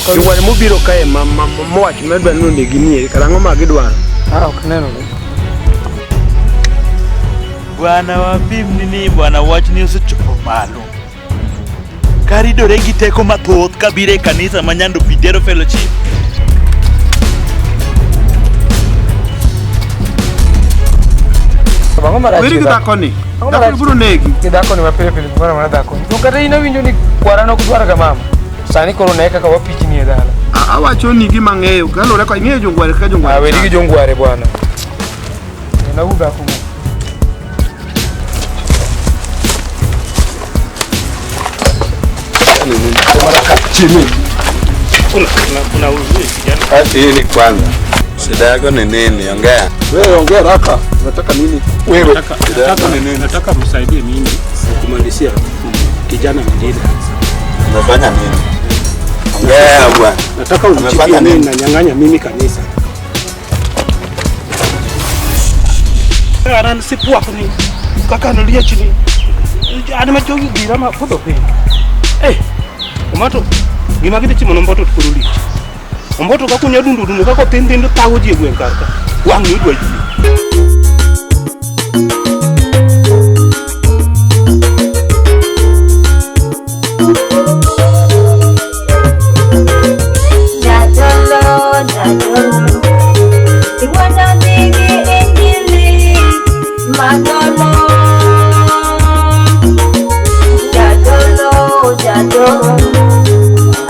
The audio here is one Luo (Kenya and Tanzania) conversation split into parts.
Jongware mobiro kae ma ma mowacho ma dwa ni onegi ni kara ang'o ma gidwaro? Ah, ok neno gi. Bwana wapimni ni bwana wachni osechopo malo. Karidore gi teko mathoth kabiro e kanisa ma Nyando Pidero Fellowship. Ang'o marach? Weri gi dhakoni. Dhakoni biro negi. Gi dhakoni ma pile pile mara mana dhakoni. To kata in awinjo ni kwara nok dwar ga mama. Sani koro ne kaka wapichni e dala. Awacho ni gima ang'eyo kaluwore kod ing'eyo jongware kaka jongware. Ah, weri gi jongware bwana. Na u dhako mo. Hii kwanza. Shida yako ni nini? Ongea. Wewe ongea haraka. Unataka nini? Wewe. Shida yako ni nini? Nataka msaidie mimi kumalizia kijana mwingine. Umefanya nini? Ongea bwana. Nataka unichipie Umefanya mimi nini? nanyang'anya mimi kanisa. Aran sipwak ni kaka noliech ni an machogi gira ma podho piny. Eh, omato gima gidhi timo nomboto to koro lich. Omboto kaka onya dundo dundo kaka othin thin to thago ji e gweng' kar ka. Wang' ni odwa yie. Jadolo, jadolo, iwanda nigi injili madolo. Jadolo, jadolo,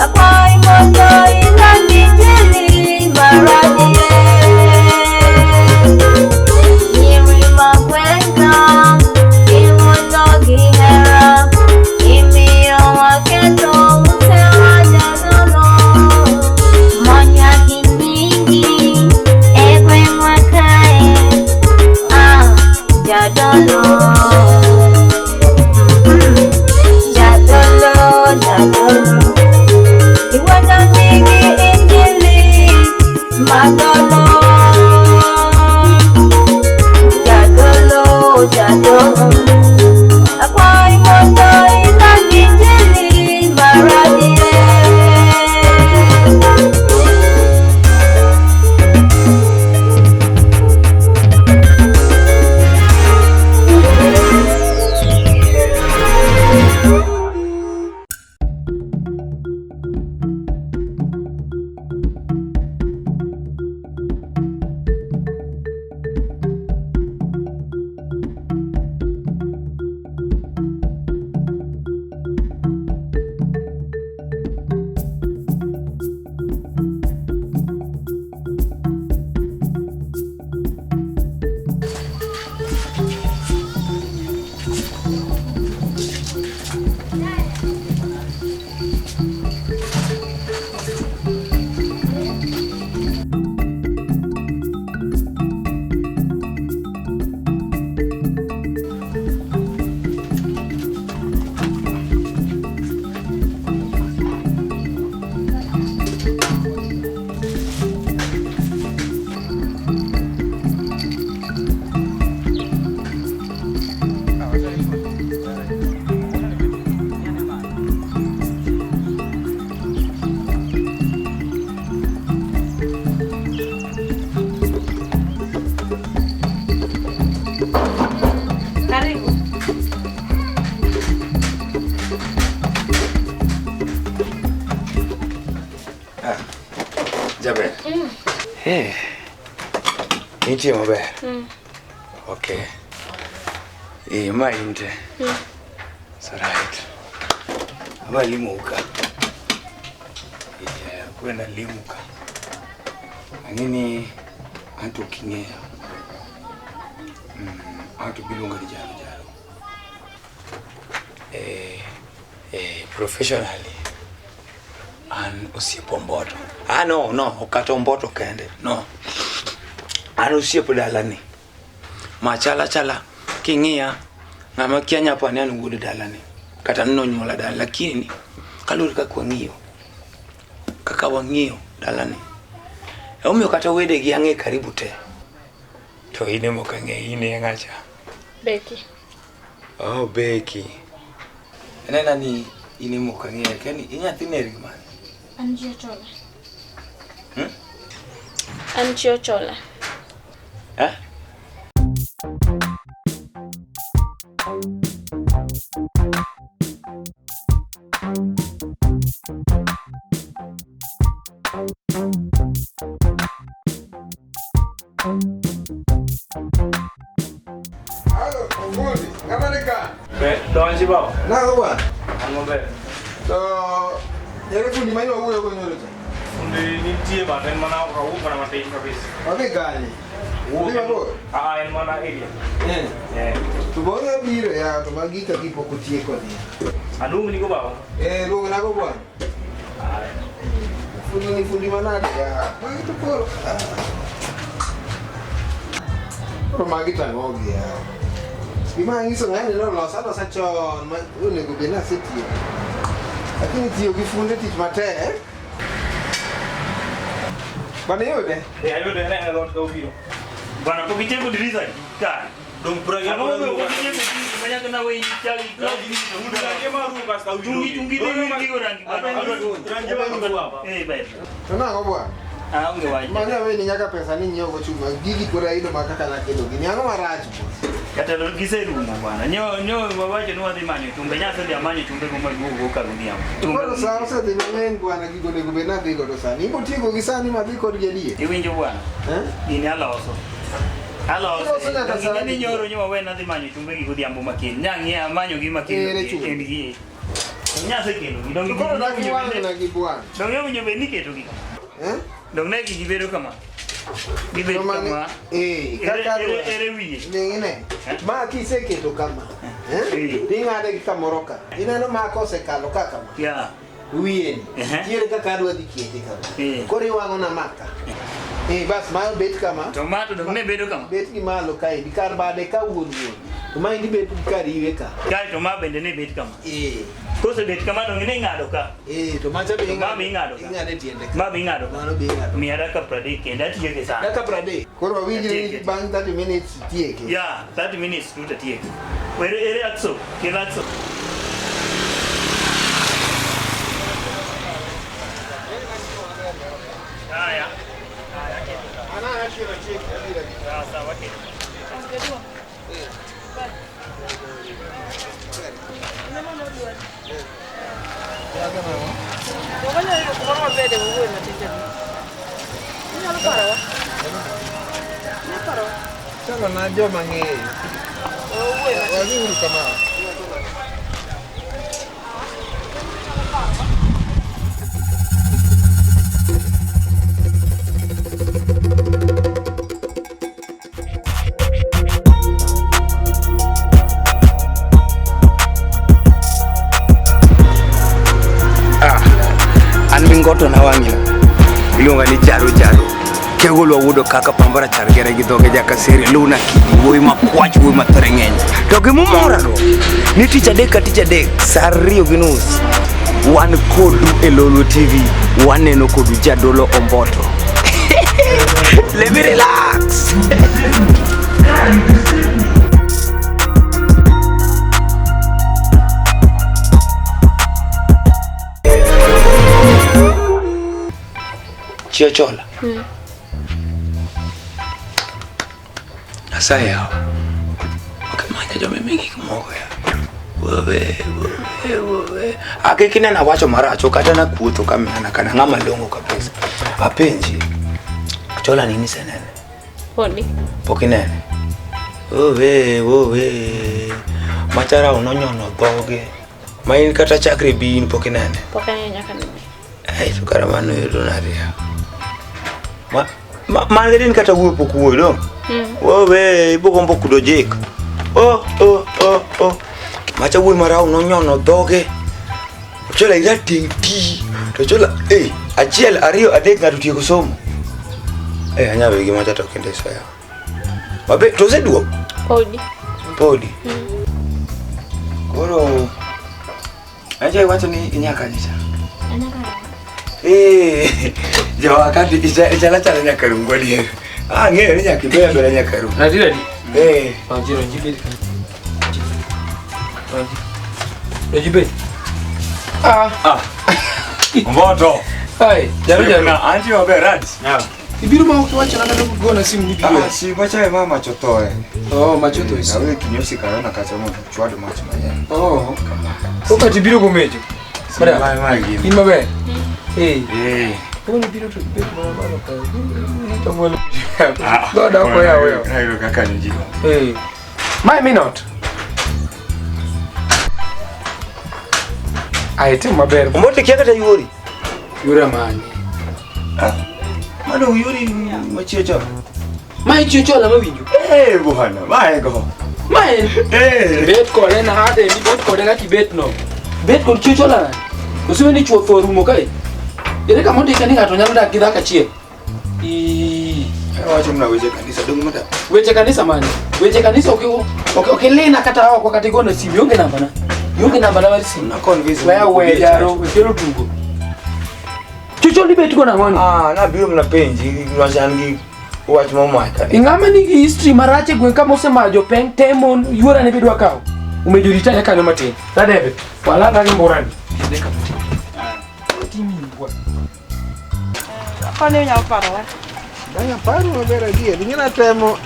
akwayi mondo iland injili maradier. Nyiri magwenga, iwuotho gi hera, imiyo waketho utewa jadolo. Monya gi nyingi e gweng'wa kae, ah, jadolo. Jadolo, jadolo, iwuotho nigi injili madolo. Jadolo, jadolo, akwayi mondo iland injili maradier. Karibu. Jaber. Eh. Nitie maber. Okay. Eh, ma inte. It's alright. Aba limuka. Yeah, kwenda limuka. Ang'eni anto ok ing'eyo. Anto biluonga ni jaro jaro. Eh, professionally an osiep Omboto. Ah no, no, ok kata Omboto kende. No. An osiep dalani. Machala chala king'iya ng'ama kia nyapa ni an wuod dalani kata ni nonyuola dala lakini kaluwore kaka wang'iyo kaka wang'iyo dalani emomiyo kata wedegi ang'e karibu te to in ema ok ang'eyi in e ng'acha Becky. Oh, Becky. Anena ni in ema ok ang'eyo kia ni inyathi nergi mane? An chi Ochola. Hmm? An chi Ochola. Eh? Donji baba. Nang'o bwana? An maber. To ere fundi ma iwuoyo go nyoro cha? Fundi nitie but en mana awuok mana matin kabisa. Odhi kanye? Wuok. Odhi mabor? Ah, en mana area. Eh. Eh. To bora biro ya to magi ka gi pok otieko ni. Aluong ni go baba. Eh, luongna go bwana. Fundi ni fundi manade ya. Magi to koro. ah. Koro magi to ang'o gi ya. Gima anyiso ng'ani nolosa alosa chon ma onego bed ni asetiyo. Lakini tiyo gi funde tich matek. Bwana iyude? Eh, ayude en e dhoot ka obiro. Bwana pok itieko dirisa ka. Dong pura Ang'o momiyo pok itieko dirisa ma nyaka nawe chal Rangi maru kasto awinjo. chungi chungi dhi wir gigo rangi bwana. Rangi maru baba. Eh, ber. To nang'o bwana? Aonge wach. Manya weni nyaka pesa ni nyiewo go chuma. Gigi koro ayudo ma kaka nakelo gini. Ang'o marach? Jatelo giserumo bwana. Nyo nyo wawacho ni wadhi manyo chumbe. Nyasedhi amanyo chumbe go maduogo ka godhiambo. Chumbe. Koro sa osedhi mang'eny bwana gigo onego bed ni adhi godo sani. Ibo tieko gi sani madhi kodgi adier. Iwinjo bwana? Eh? Gini aloso. Iloso Aloso. nyaka sani. Ni nyoro nyo wawe nadhi manyo chumbe gi godhiambo makin. Nyang'i amanyo gi makin. Ere chumbe? En gi. Nyase kelo gi. Dong To koro dak iwang'na gi bwana. Dong owinjo bed ni iketo gi. Eh? Dong ne gi gibedo kama. Gibedo To mani- kama. Eh, Ere kaka ere ere wiye. Ning'ine. Ma kiseketo kama. Eh? Eh. Ting'ade gi kamoro ka. Ineno ma kosekalo ka kama. Ya. Wiye ni. Ehe. Nitiere kaka adwa dhi kete kama. Eh. Koro iwang'ona maka. Eh, bas ma bet kama. To ma to dong ne bedo kama. Bet gi malo kaendi kar bade ka wuon wuon. To maendi bet gi kar iwe ka. Kae to ma bende ne bet kama. Eh. Kosebet kama dong ne ing'ado ka. Eh, to macha be To ma be ing'ado ka. Ing'ade tiende ka. Ma be ing'ado ka. Mano be ing'ado. Miya dakika 30 kendo atieke sani. Dakika 30. Koro wawinjre ni Atieke. bang' 30 minutes itieke. Ya, 30 minutes tu tatieke. Ere ere akso, kel akso. Haya. Sawa sawa keto. Wanyalo yudo kumoro maber e wuoyo matin jaduong'. Inyalo parowa? Inyalo parowa? Chalo na joma ng'eyo. Wawuoyo matin. Wadhiuru kama. An mingoto na wang'ino iluonga ni Jaro Jaro. Kegolwa wuodo kaka pamba rachar gere gi dhoge jakasere luna kidi wuoyi makwach wuoyi mathore ng'eny. To gimomora go ni tich adek ka tich adek sa 2:30 wan kodu e Lolwe TV waneno kodu Jadolo Omboto. Let me relax. Chiochola. Nyasaye yawa. Ok imanya joma imi gik moko ya. Wewe, wewe, wewe. Akik ineno awacho marach ok kata nakuotho kamana kana ng'ama long'o kabisa. Apenji. Chola nini isenene? Podi. Pok inene? Owe, owe. Macha rao nonyono dhoge. Ma in kata chakre bi in pok inene. Pok aneno nyaka nene. Ai to kara mano yudo nade ya. Ma ma man din kata wuoyo pok wuoyo dong. Owe, ibogombo kudo jik. Oh, oh, oh, oh. Macha wuoyi marao nonyono dhoge. Ochola irateng' ti. To chola, eh, achiel, ariyo, adek ng'ato tieko somo. Eh, anyawe gi macha to kende soya. Mabe, to oseduogo? Podi. Podi. Koro acha iwacho ni inyaka cha. Eh, jawakati ichala chala nyaka rum godier. Ah, ng'eyo ni nyaka ibeyo abera nyaka rum. Natira di. Eh, Donji, donji bed kanyo. Donji. Donji bed. Mboto. Ai, jaro jaro. Na anti maber Rads. Ibiro ma ok iwachona kata gona simu ni biro. Ah, si wacha mama chothoe. Oh, machoto isi. Nawe kinyosi karona kacha mondo chwad mach mang'eny. Oh. Koka tibiro gomejo. Madam. Ma ma gini. In maber. Eh. Eh. Koni biro to bet mana malo ka. To mwalo. Dhoda ok oyaw oyaw. Ayudo kaka ni ji. Eh. Mae minot. Ai, tim maber. Omboto kia kata yuori. Yura manye. Ah. Mano yuori machiecho. Mae chiochola mawinjo. Eh, bwana, mae go. Mae. Eh. Bet kode nade, ni bet kode kaka ibet no. Bet kod chiochola nade. Koso ni chuo tho rumo kae. Ere kama ondike ni ng'ato nyalo dak gi dhako achiel? Ii. Wacho mna weche kanisa dong mada. Weche kanisa mane? Weche kanisa ok ilina kata oko kata igona simu, ionge nambana. Ionge nambana mar simu. Na convince. Weya we jaro, kelo tugo. Chocho ni bet go nang'oni? Ah, nabiro mna penji wach an gi wach momaka. Ing'ama nigi history marach e gweng' kama osemajo peng temo yuora ne bidwa kawo. Umejorita nyaka kanyo matin. Radebe, walala gi mburani. Kinde ka matin. Timi mbwa. Koni unyalo parowa. Dang' aparo maber adier. Ing'e ni atemo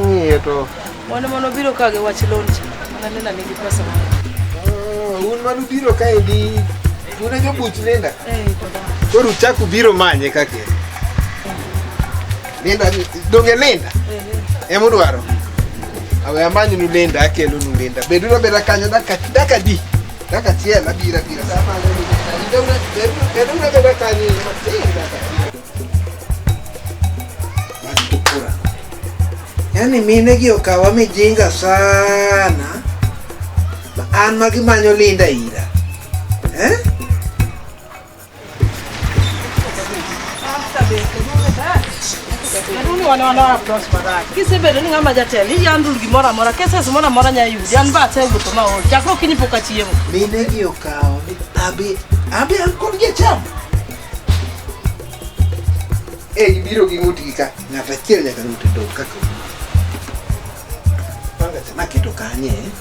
ng'iyo to Mwane mane obiro ka gi wach loan cha. Mana Linda nigi pesa mang'eny. Oh, un manubiro kaendi un e jobuch Linda. Eh, koda. Koro uchak ubiro manye kaka en. Linda donge Linda emudwaro. Awe amanynu Linda akelonu Linda. Beduru abeda kanyo dakika adi? Dakika achiel abiro abira. Amanyo nu Linda. Beduru abeda kanyo matin dakika achiel. Bas Yaani mine gi okawa mijinga sana. Ma an ma gimanyo Linda ira. Eh? Jaduong' wan wan approach marach. Kisebedo ni ng'ama jatelo, iyandul gimoro amora, cases moro amora nya yudi. An ba asewuotho maol. Chakre okinyi pok achiemo. Mine gi okawo ni abi an kodgi acham. Eh, gibiro gi ng'utgi ka. Ng'ato achiel nyaka ng'ute dong' kaka un. Panga cha naketo kanye. Eh?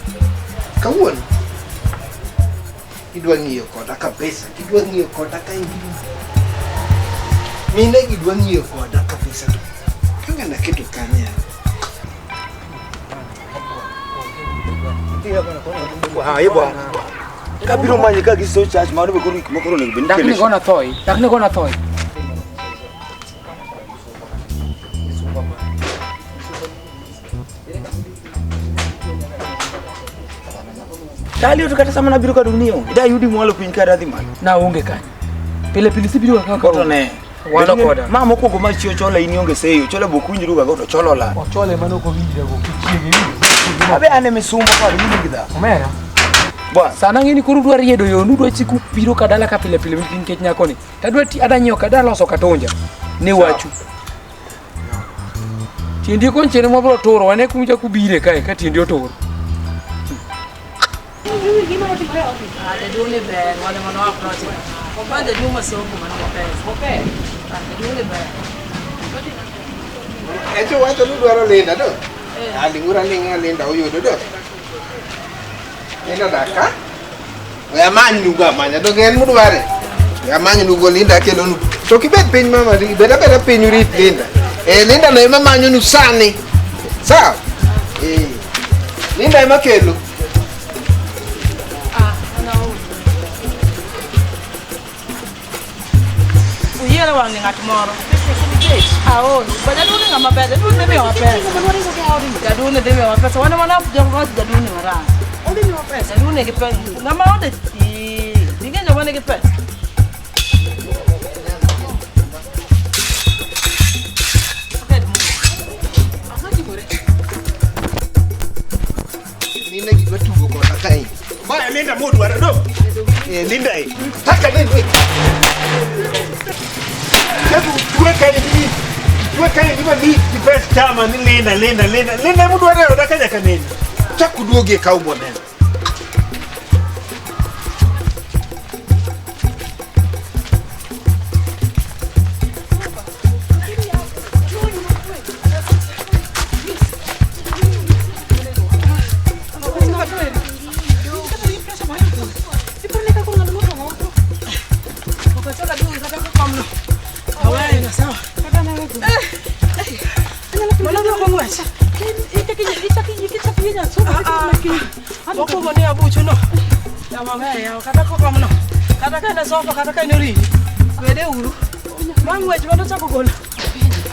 Kawuono idwa ng'iyo koda kabisa. Idwa ng'iyo koda ka in. Mine gi dwa ng'iyo koda kabisa. Panga naketo kanye. Ah, ye bwana. Kabiro manye ka giso church mano be koro gik moko onego bed ni Dak ni kelo. gona thoi. Dak ni gona thoi. Dali to kata sama nabiro ka dunia onge. Da yudi mwalo piny ka radhi malo. Na onge kanyo. Pile pile sibiro kaka Goto ne. Walo koda. Ma mokwongo ma chio chola in ionge seyo, chola bokunjru ga goto cholo la. Ochole mano ok owinjre go kichiege winjo. Abe ane misumba kwa winji gidha. Omera. Bwana. Sana ng'eni koro udwa riedo yo nudwa chiku biro ka dala ka pile pile nikech nyakoni. Tadwa ti ada nyiewo kada loso katonja. Ne wachu. Tiendi konchiel mwabro turo wane kumcha kubire kae ka tiendi oturo. Ah, jaduong' ni ber, wan ema ne approach. Ma jaduong' masomo man gi pesa. Ah, jaduong' ni ber. Echo wacho ni udwaro Linda do. Aling'uru aling'a Linda uyudo do. Linda dak ka? We amanynu go amanya donge en mudware. We amanynu go Linda akelonu. To kibet piny mama, bed abeda piny urit Linda. Eh, Linda no ema manyonu sani. Sawa? Eh. Linda ema kelo. Ah, ana Uyiero wang' ni ng'at moro. Aol. Ba jaduong' ni ng'ama ber, jaduong' dhi miyowa pesa. Jaduong' ni dhi miyowa pesa. Wan ema ne approach jaduong' ni marach. Jaduong' nigi pesa. Ng'ama ode ii, ing'e joma nigi pesa. Mine gi dwa tugo koda kae. Ma Linda modwaro do. Eh, Linda e. Taka Linda. Kebu tuwe kae ni tuwe kae ni mali di pes chama ni Linda Linda Linda. Linda modwaro oda ka nyaka nene. Chak uduogie kaw boneno. Mokwongo ni abuchuno. Jama ber yawa, kata kokomno. Kata ka en e sofa, kata ka en e orindi. Bede uru. Ma ng'wech mane ochako golo.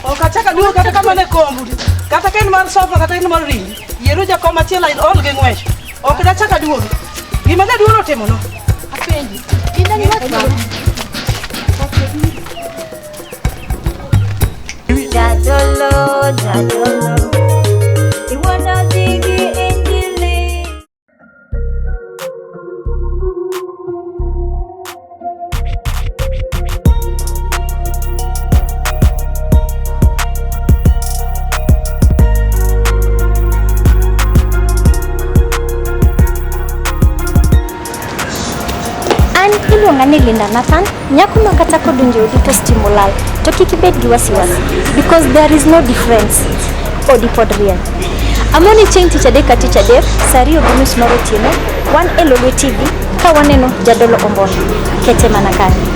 Ok achak aduogo kata kama ne kombu. Kata ka en mar sofa, kata en mar orindi. Yieru jakom achiel ol gi ng'wech. Ok dachak aduogi. Gima jaduong' otimono. Apenji. Linda ni wach mane? Jadolo, jadolo, iwuondo ji gi injili. An iluonga ni Linda Nathan, nyako ma kata kodonjo e odi to stima olal, to kik ibed gi wasiwasi because there is no difference. Odi pod rieny. Amoni chieng' tich adek ka tich adek, saa 2:30 mar otieno, wan e Lolwe TV ka waneno Jadolo Omboto. Kete mana kanyo.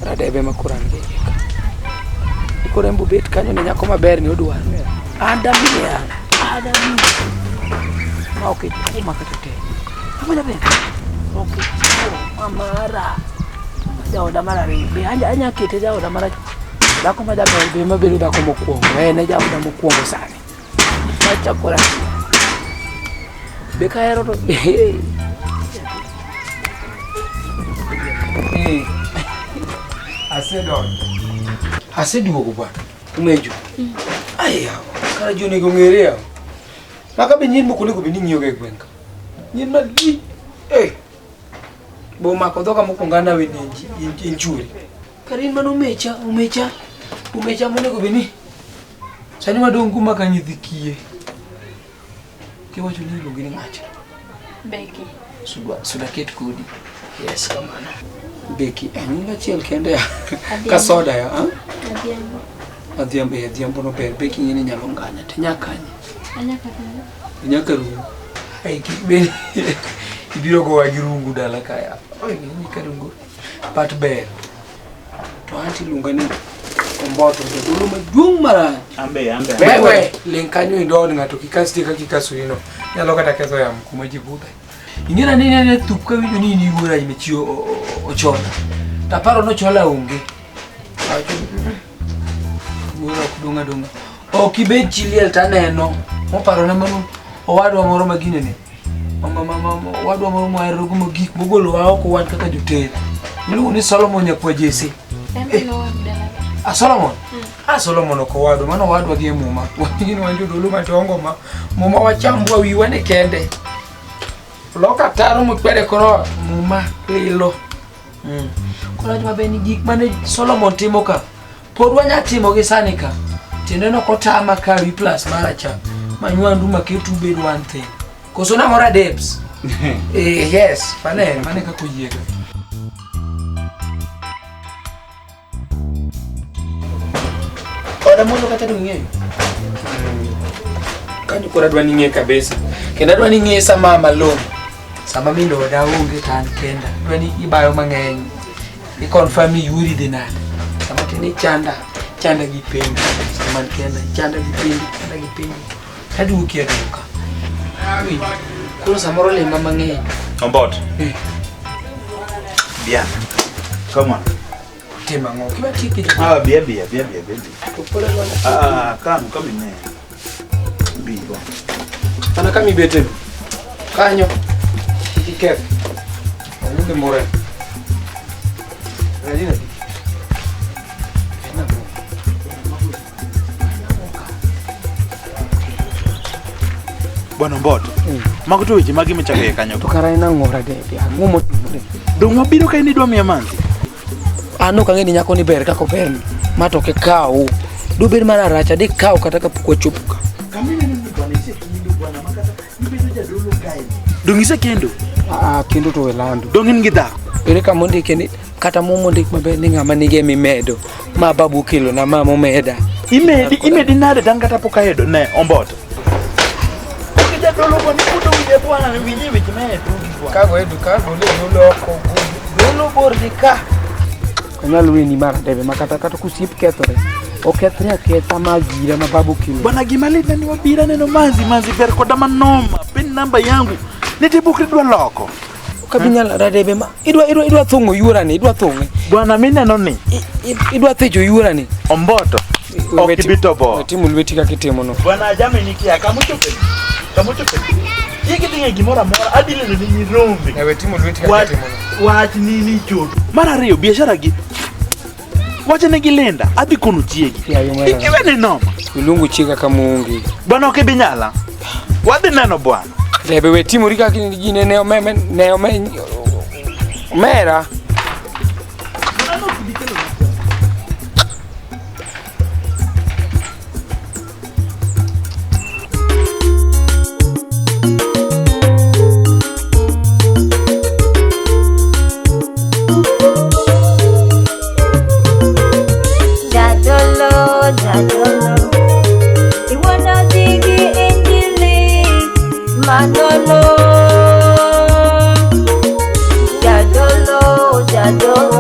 Radebe ma koro an go e ka. Koro en bobet kanyo ne nyako maber ni odwaro. Adamia, adamia. Ma ok ichuma kata te. Ang'o jaber? Ok ichuma mara. Jaoda mar ariyo. Be anya kete jaoda mar dhako ma jaber be ema bedo dhako mokwongo. En e jaoda mokwongo sani. Machakora. Be kahero to Asedonjo. Aseduogo bwana. Umejo. Ai yawa, kara ji onego ong'ere yawa. Maka be nyien moko onego bed ni ng'iyoga e gweng' ka. Nyien malich. Eh. Bo omako dhoga mokwongo an awe ni injuri. Kara in mano omecha, omecha. Omecha monego bed ni sani wadong' kuma ka nyithi kiye. Kiwacho ni iluongi ni ng'acha. Becky. Suda, suda ket kodi. Yes, kamano. Becky, eh, nying achiel kende ya. Ka soda ya, ha? Adhiambo. Adhiambo, eh, adhiambo no ber. Becky ng'eni nyalo nganya. To nyaka kanye? Anyaka kanye. Nyaka rungu. Ai, kik bed ibiro gowa gi rungu dala ka ya. Oi, ng'eni ka rungu. But ber. To anti iluonga ni Omboto, jadolo maduong' marach. Ambe, ambe. Wewe, ling kanyo e dhood ng'ato kik kastie kaka ikasurino. Nyalo kata ketho yamo kuma ji budhe. Ing'e ni ne thup ka winjo ni in iwuora ime chi Ochola. To aparo ni Ochola onge. Awacho ni, "Mm, wuora ok dong' adong'a. Ok ibed chi liel to aneno. Moparona mano owadwa moro ma ginene. Owadwa moro mwaherogo mogik mogolowa oko wan kaka joter. Iluongo ni Solomon nyakwa Jesse. Ah, Solomon? Ah, Solomon ok owadwa, mano owadwa gi e muma. Wan wan jodolo madongo ma muma wachambwa wiwa ni kende. Loka taro mokwede koro muma lilo. Koro wach maber ni gik mane Solomon timo ka pod wanya timo gi sani ka. Tiende no kotama kawi plus mara cha. Manywandu maketu bed one thing. Koso nang'o Radebs? Eh, yes, mane mane kaka oyiega. Oda mondo kata dong' ng'eyo. Kanyo koro adwa ni ing'e kabisa. Kendo adwa ni ing'e sama malong'o. Sama min oda onge to an kenda. Adwa ni ibayo mang'eny. I confirm ni yuori dhi nade. Sama tin ichanda, chanda gi penjo. Sama an kenda, chanda gi penjo, chanda gi penjo. Taduoki aduoka. Iwinjo? Koro samoro lima mang'eny. Ombot. Eh. Bia. Come on. Tim ang'o? Kiwa tiki. Ah, bia bia bia bia bia. To pod adwa ni- Ah, come come in here. Bi go. Mana kama ibete. Kanyo. Kik iketh. Onge more. Radina. Bwana Omboto. Mago to weche mage michako iye kanyo. To kara en ang'o Radebe? Ang'o motimore? Dong' wabiro ka in idwa miya manzi. An ok ang'e ni nyako ni ber kaka oberni. Ma to ok ikaw. Dobed mana rach adikaw kata kapok wachopo ka. Dong' isekendo? Ah, kendo to welando. Dong' in gi dhako? Ere kama ondike ni kata muma ondik maber ni ng'ama nigi emimedo. Ma babu okelo na ma momeda. Imedi imedi nade tang' kata pok ayudo ne Omboto. Jadolo bwana ikudo wiye bwana winje weche ma e tugi. bwana. Kago e duka gole dolo oko. Dolo bor gi ka. Anyal weni mar debe ma kata kata kosiep kethore. Okethre aketha ma gira ma babu kilo. Bwana gima lit na ni wabira neno manzi manzi ber koda manoma pin namba yangu nitibukri dwa loko. Kabinyal radebe ma idwa idwa idwa thung'o yuora ni idwa thung'e. Bwana mineno ni idwa thicho yuora ni. Omboto. Ok ibitobo. Timo lweti kaka itimo no. Bwana ajame nikia kamochope. Kamochope. Yigi dinge gimoro amora adhi lendo ni nyirombe. Ewe timo lweti kaka itimo no. Wach ni ni chudo. Mar ariyo biashara gi wachne gi Linda adhi kono chiegi. Iwene noma. Iluongo chiega kama onge. Bwana ok ibinyala. Wadhi neno bwana. Debe we timori kaka ji ne ome ne ome omera. Jadolo, jadolo, iwuondo ji gi injili manono. Jadolo, jadolo.